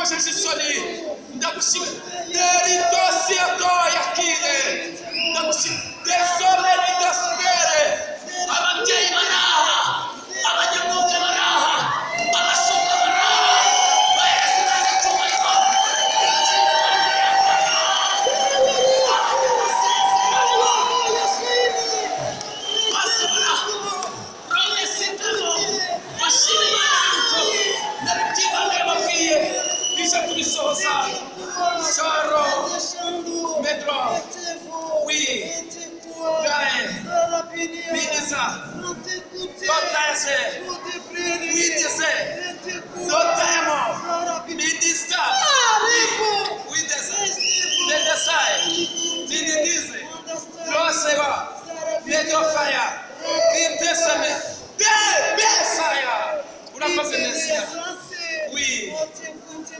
Bikojeje isoni. Ndagushimira deritosiatoyakine. Ndagushimira desomenidasipere. Ababyeyi baraha, abanyamwuga baraha, abashumba baraha, bahereza Imana icyubahiro. Basubira rone sitamo, bashima Imana yuko nabibyibanire yababwiye ije kubisohoza. Sharo Medro Oui Gae Minisa Dotese Widese Dotemo Minista Widese Medesai Dinidize Droseva Medofaya Intesame Debesaya. Urakoze Mesiya. Oui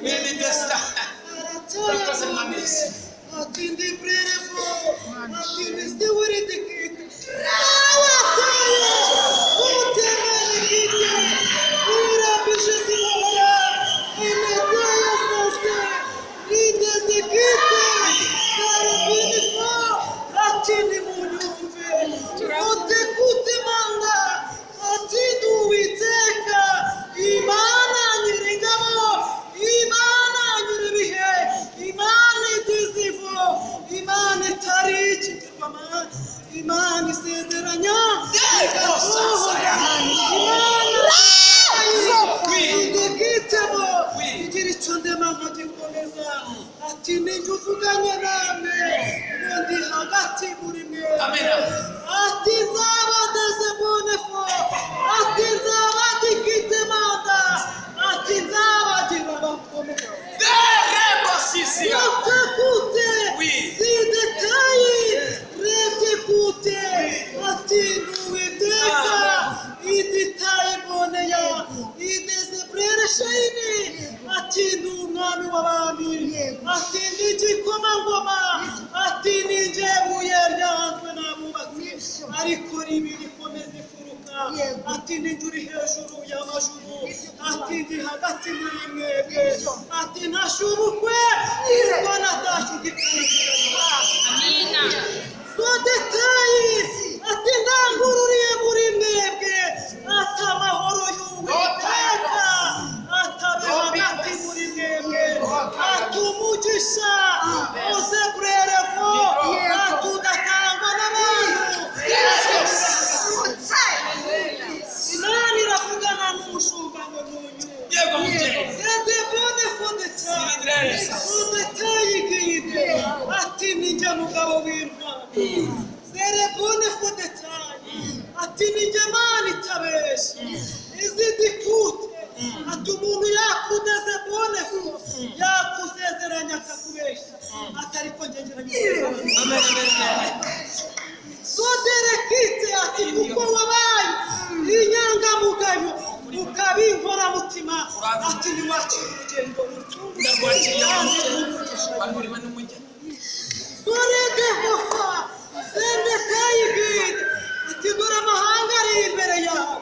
Minidesta. Urakoze Mwami Yesu. Imana nyiringabo, Imana nyiribihe, Imana idizivo, Imana itari ikigirwamana, Imana isezeranya igasohoza, Imana idigitemo igira icyo ndema nkagikomeza. Ati ninjye uvuganye namwe ngo ndi hagati muri mwe. Amena. Ati nzabadeze bonefo, ati nzabadikite manda, ati nzabagira abakomeye. Derebosisia. Yatakute Oui. zidetayi retekute ati nduwiteka iditayi boneya idezebrereshayini ati ndi umwami w'abami, ati ndi igikomangoma, ati ni njye buye ryanzwe n'abubatsi ariko ribi rikomeza imfuruka, ati ni njye uri hejuru y'amajuru, ati ndi hagati muri mwebwe, ati ntashubukwe kuko natashye igikurikirana. Sodetayi ati ndangururiye muri mwebwe, ati amahoro y'Uwiteka atabe hagati muri mwebwe, ati umugisha uzeburerevo, ati udatangwa n'abantu. Imana iravugana n'umushumba ngo nunyu. Yego mubyeyi. Zedebone fodetayi fodetayi gide, ati ninjye mugabo w'intwari. Zerebone fodetayi, ati ninjye Mana itabeshya izidikute, ati umuntu yakudeze bonefo yakusezeranya akakubeshya, ati ariko njye ngerageza. Amen, amen, amen. Soderekite ati kuko wabaye inyangamugayo ukaba inkoramutima, ati ntiwakira urugendo Ndagwakiriye wa mubyeyi. rutunganye. Wanuriwe n'umugeni. Soredehofa sendekayigide ati dore amahanga ari imbere yawe,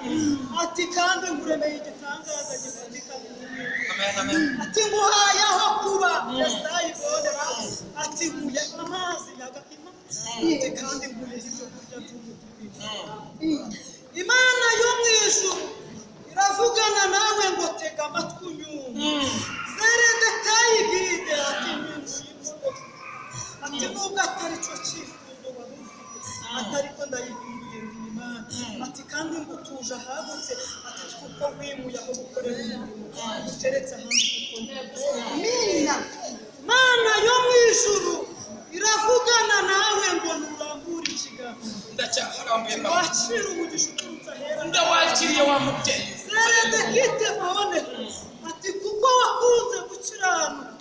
ati kandi nkuremeye igitangaza gifatika. Amen, amen. Ati nguhaye aho kuba yasitayibonera, ati nkuye amazi yagapima, ati kandi nkuye ibyo kurya by'umubiri. Imana yo mu ijuru iravugana nawe ngo tega amatwi unyumve. Zeredetayigide ati ati nubwo atari cyo cyifuzo wari ufite, ati ariko ndayihinduye ndi Imana, ati kandi ngutuje ahagutse, ati kuko wimuye aho gukorera umurimo uteretse ahandi kuko ndi Mana yo mu ijuru iravugana nawe ngo nurambure ikiganza Ndacyaharambuye mama. wakira umugisha uturutse ahera. Ndawakiriye wa mubyeyi. Seredekite bone ati kuko wakunze gukiranuka,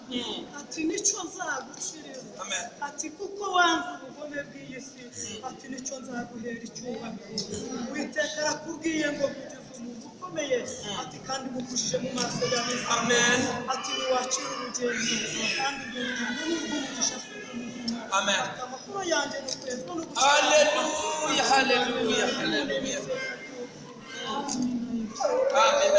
ati nicyo nzaguciriza. Amen. Ati kuko wanze ubugome bw'iyi si, ati nicyo nzaguhera icyubahiro. Uwiteka arakubwiye ngo kugeza umuntu ukomeye, ati kandi mukujije mu maso y'ab'isi. Amen. Ati niwakira urugendo kandi urwo rugendo ni urw'umugisha si urw'umuvumo. Amen. Ati amakuru yanjye ni ukwezwa no gukiranuka. Haleluya, haleluya, haleluya. Amen.